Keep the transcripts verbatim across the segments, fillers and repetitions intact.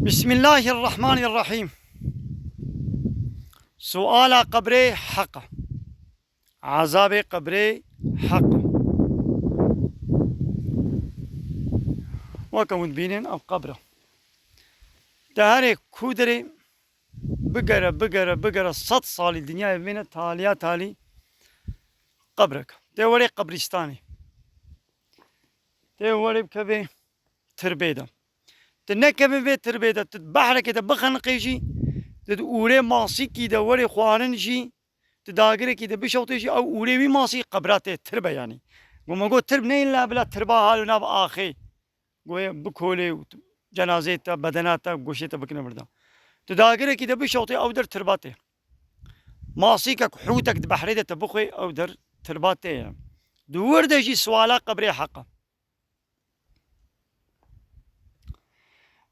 Bismillahirrahmanirrahîm. Suala qebrê heq e. Ezabê qebrê heq e. Weke hûn dibînin ev qebr e. Te herê ku derê bigere, bigere, bigere sed salî dinyayê bimîne taliya talî qebrek. Tê werê qebrîstanê. Tê werê bikevê tirbê de. Tu nekevê vê tirbê de, tu di behrekê de bixeniqê jî, tu di ûrê masîkî de werê xwarin jî, tu dagirekî de bişewtê jî, ew ûrê wî masî qebra tê tirbe yanî. Ku me got tirb ne illa bila tirba halo nav axê. Goye bikolê û cenazeyê te, bedena te, goşê te bikine birda. Tu dagirekî de bişewtê ew der tirba tê. Masîkek, hûtek di behrê de te bixwê ew der tirba tê ye. Di wir de jî suala qebrê heq e.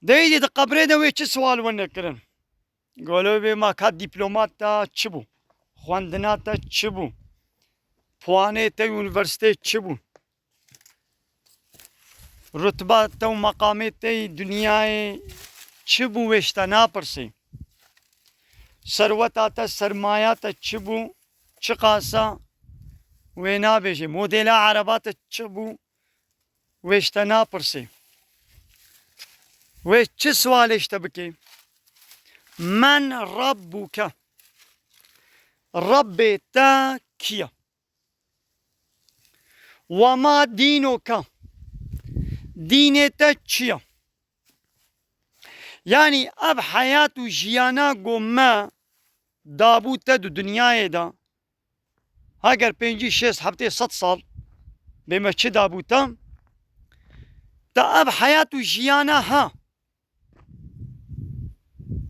Deyî di qebrê de wê çi sual wene kirin? Gelo wê ma ka dîplomat te çi bû? Xwendina te çi bû? Puanê te unîversîteyê çi bû? Rutba te û meqamê te yî dinyayê çi bû wê ji te napirsê? Serweta te, sermaya te çi bû? Çiqasa wê nabêjê? Modêla ereba te çi bû? Wê ji te napirsê. Wê çi sualê ji te bikê? Men Rabbuke. Rabbê te kî ye? Ve ma dînuke. Dînê te çi ye? Yanî ev heyat û jiyana ku me dabû te di dinyayê de, heger pêncî, şêst, heftê, sed sal bê me çi dabû te, te ev heyat û jiyana ha,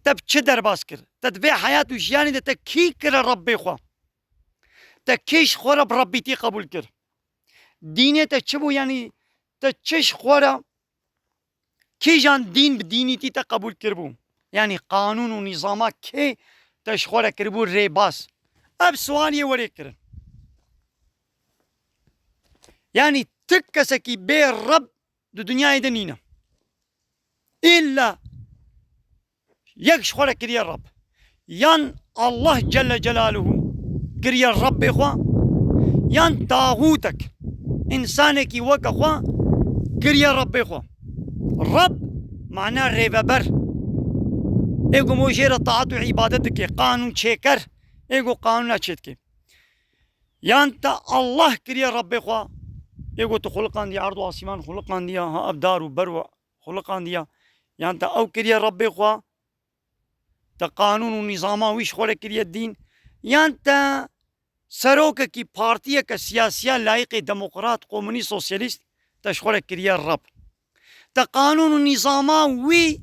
te bi çi derbas kir? Te di vê heyat û jiyanê de te kî kire Rebbê xwe? Te kî ji xwe re bi Rebbîtî qebûl kir? Dînê te çi bû? Yanî te çi ji xwe re, kîjan dîn bi dînîtî te qebûl kiribû? Yanî qanûn û nîzama kê te ji xwe re kiribû rêbaz? Ev sual yê werê kirin. Yanî ti kesekî bê Reb di dinyayê de nîne. Îlla yek ji xwe re kiriye Reb. Yan Allah Celle Celaluhu kiriye Rebbê xwe, yan taxûtek, însanekî weke xwe kiriye Rebbê xwe. Reb mana rêveber. Ê ku mo jê re taat û îbadet dike, qanûn çêker, ê ku qanûna çêdike. Yan te Allah kiriye Rebbê xwe, ê ku tu xuliqandiye, erd û asîman xuliqandiye, ha ev dar û ber û xuliqandiye, yan te ew kiriye Rebbê xwe, te qanûn û nîzama wî ji xwe re kiriye dîn, yan te serokekî partiyeke siyasiya layîqê demokrat, komunîst, sosyalîst te ji xwe re kiriye Reb. Te qanûn û nîzama wî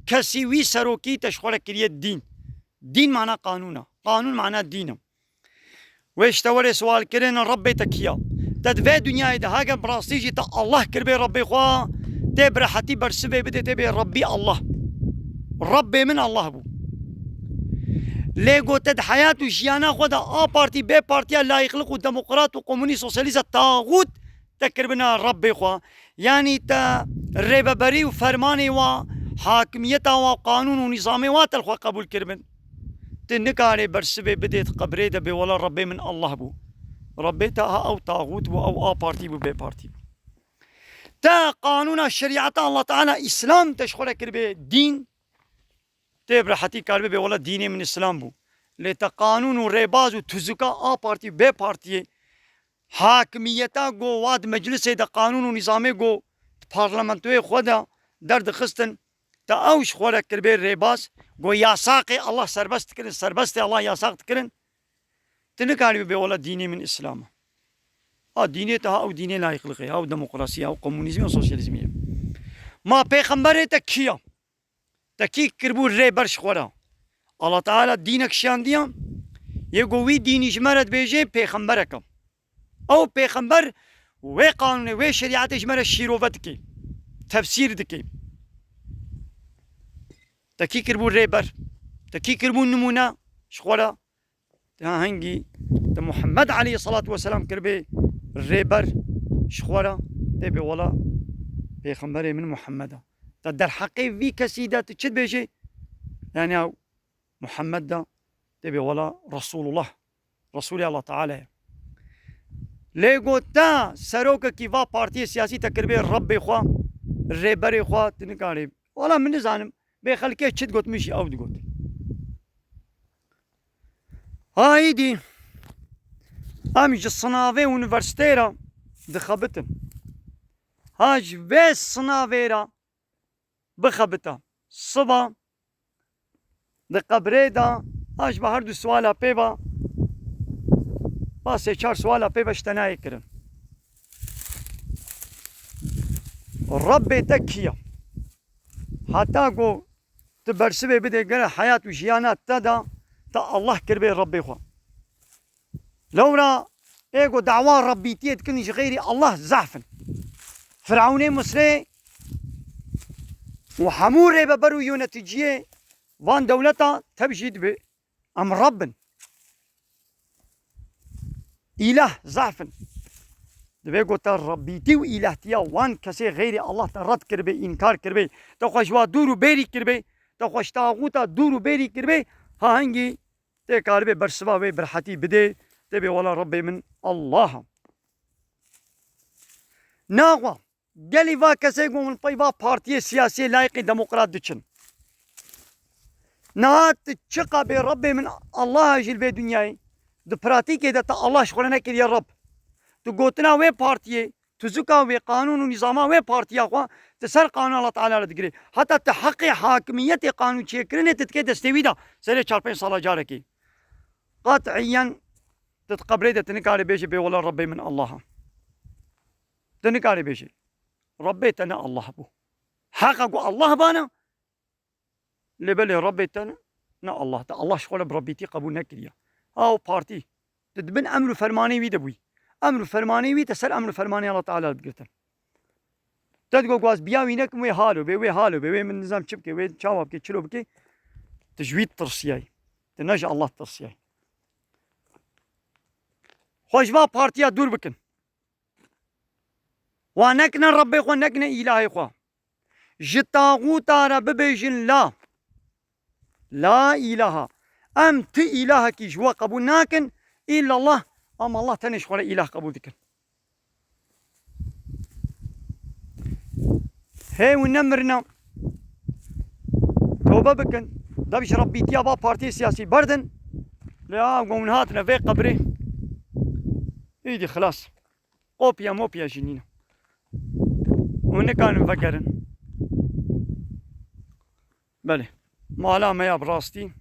kesî, wî serokî te ji xwe re kiriye dîn. Dîn mana qanûn e. Qanûn mana dîn e. Wê ji te were sual kirin, Rebbê te kî ya? Te di vê dinyayê de, heger bi rastî jî te Allah kiribê Rebbê xwe, tê bi rehetî bersivê bidê, tê bê Rebbî Allah. Rebbê min Allah bû. Lê got te di heyat û jiyana xwe de A Partî, B Partiya layîqlik û demokrat û komunîst, sosyalîst e, taxût te kiribina Rebbê xwe. Yanî te rêveberî û fermanê wa, hakimiyeta wa, qanûn û nîzamê wa te li xwe qebûl kiribin. Tu nikarê bersivê bidê di qebrê de bê wela Rebbê min Allah bû. Rebbê te ha ew taxût bû, ew A Partî bû, B Partî bû. Te qanûna şerîeta Allah Teala, Îslam te ji xwe re kiribê dîn, tê bi rehetî karibê bê wela dînê min Îslam bû. Lê te qanûn û rêbaz û tuzika A Partî, B Partiyê, hakimiyeta ku wa di meclisê de, qanûn û nîzamê ku di parlamentoyê xwe de derdixistin, te ew ji xwe re kiribê rêbaz, ku yasaqê Allah serbest dikirin, serbestê Allah yasaq dikirin, tu nikarî bibê wela dînê min Îslam e. A dînê te ha ew dînê layîqlixê, ha ew demokrasî ye, ha ew komunîzmî ye, sosyalîzmî ye. Ma pêxemberê te kî ye? Te kî kiribû rêber ji xwe re? Allah Teala dînek şiyandiya, yê ku wî dînî ji me re dibêje pêxemberek e. Ew pêxember wê qanûnê, wê şerîetê ji me re şîrove dike, tefsîr dike. Te kî kiribû rêber? Te kî kiribû nimûne ji xwe re? Te hingî te Muhammed aleyhissalatu vesselam kiribê rêber ji xwe re, tê bê wela pêxemberê min Muhammed e. Te derheqê vî kesî de tu çi dibêjî? Yani ew Muhammed de tê bê wela Resulullah, Resulê Allah Teala ye. Lê got te serokekî va partiyê siyasî te kiribê Rebbê xwe, rêberê xwe, tu nikarî. Wela min nizanim, bê xelkê çi digot, min jî ew digot. Ha îdî em ji sinavê unîversîteyê re dixebitin. Ha ji vê sinavê re bixebita. Siba di qebrê de ha ji ba her du siwala pê ve, ba sê çar siwala pê ve ji te nayê kirin. Rebbê te kî ye? Heta ku tu bersivê bidê gere heyat û jiyana te de te Allah kiribê Rebbê xwe. Lewra ê ku dawa Rebbîtiyê dikin ji xeyrî Allah zehf in. Firewnê Misrê û hemû rêveber û yöneticiyê van dewleta tev jî dibê em Reb in. Îlah zehf in. Divê ku te Rebbîtî û îlahtiya wan kesê xeyrî Allah te red kiribê, înkar kiribê, te xwe ji wa dûr û bêrî kiribê, te xwe ji taxûta dûr û bêrî kiribê, ha hingî tê karibê bersiva wê bi rehetî bidê, tê bê wela Rebbê min Allah e. Naxwe, gelî va kesê ku min pey va partiyê siyasiyê layîqê demokrat diçin. Niha tu çiqa bê Rebbê min Allah e jî li vê dinyayê, di pratîkê de te Allah ji xwe re nekiriye Reb. Tu gotina wê partiyê, tuzika wê, qanûn û nîzama wê partiya xwe, tu ser qanûna Allah Teala re digirê. Heta tu heqê hakimiyetê, qanûn çêkirinê tu dikê destê wî de, serê çar pênc sala carekê. Qet'iyen tu di qebrê de tu nikarê bêjî bê wela Rebbê min Allah e. Tu nikarê bêjî. Rebbê te ne Allah bû. Heqa ku Allah bana, lê belê Rebbê te ne Allah. Te Allah ji xwe re bi Rebbîtî qebûl nekiriye. Ha û partî. Tu di bin emr û fermanê wî de bûyî. Emr û fermanê wî te ser emr û fermanê Allah Teala digirtin. Te digot, "Gwaz biya wî nekim, wê halo bê, wê halo bê, wê min nizam çi bike, wê çawa bike, çilo bike." Tu ji wî tirsiyayî. Tu ne ji Allah tirsiyayî. Xwe ji va partiya dûr bikin. Wa nekine Rebbê xwe, nekine îlahê xwe. Ji taxûta re bibêjin la. La îlaha. Em tu îlahekî ji we qebûl nakin, îllallah, em Allah tenê ji xwe re îlah qebûl dikin. Hê hûn nemirine, tobe bikin, dev ji Rebbîtiya va partiyê siyasî berdin. Lê a ku hûn hatine vê qebrê, îdî xilas. Qopya mopya jî nîne. Hûn nikarin vegerin. Belê. Mala me ya bi rastî.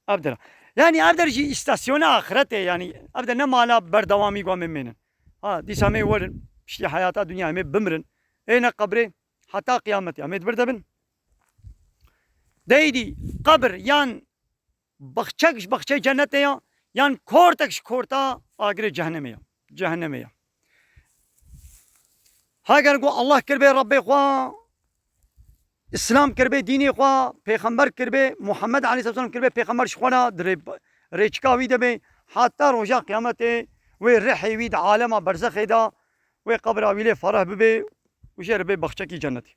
Ev der. Yani ev der jî îstasyona axiretê, yani ev der ne mala berdewamî ku em ê mênin. Ha, dîsa em ê werin, piştî heyata dinya em ê bimirin. Ê ne qebrê, heta qiyametê em ê di vir de bin. Deydî qebir yan baxçek ji baxçeyê cennetê ya, yan kortek ji korta agirê cehennemê ya. Cehennemê ya. Heger ku Allah kiribê Rebbê xwe, Îslam kiribê dînê xwe, Pêxember kiribê, Muhammed aleyhisselam kiribê Pêxember ji xwe re, di rê-, rêçika wî de bê, heta roja qiyametê wê rihê wî di alema berzexê de, wê qebra wî lê fereh bibê û jê re bê baxçekî cennetê.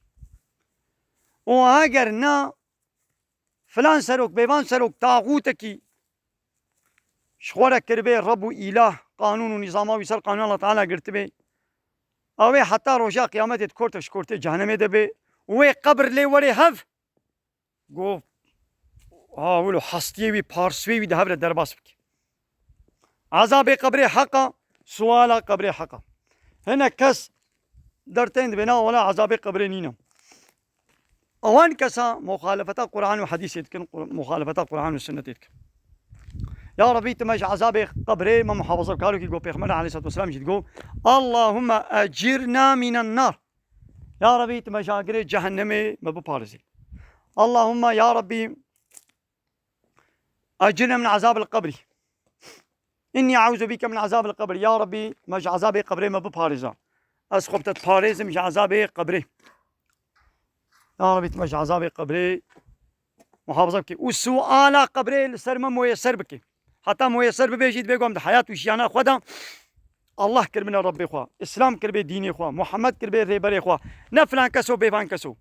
Û heger na, filan serok, bêvan serok, taxûtekî ji xwe re kiribê Reb û îlah, qanûn û nîzama wî ser qanûna Allah Teala girtibê. Ew ê heta roja qiyametê di kortek ji kortê cehennemê de bê û wê qebir lê werê hev. Go, ha, wilo hestiyê wî, parsiyê wî di hev re derbas bike. Ezabê qebrê heq a, suala qebrê heq a. Hinek kes dertên dibê, na wela ezabê qebrê nîne. Ewan kesa muxalefeta Quran û hedîsê dikin, Qur-, muxalefeta Quran û sunnetê dikin. Ya Rebî, tu me ji ezabê qebrê me muhafaza bike. Karokî got, Pêxember aleyhisselatu vesselam jî digot, "Allahümme ecirna minen nar." Ya Rebî, tu me ji agirê cehennemê me biparêzî. Allahümme, ya Rebî, ecirna min ezabil qebrî. Inni euzu bike min ezabil qebr. Ya Rebî, me ji ezabê qebrê me biparêze. Ez xwe bi te diparêzim ji ezabê qebrê. Ya Rebî, tu me ji ezabê qebrê muhafaza bike. Û suala qebrê li ser me muyeser bike. Heta muyeser bibe jî divê ku em di heyat û jiyana xwe de Allah kiribine Rebbê xwe, Îslam kiribê dînê xwe, Muhammed kiribê rêberê xwe. Ne filan keso, bêvan keso.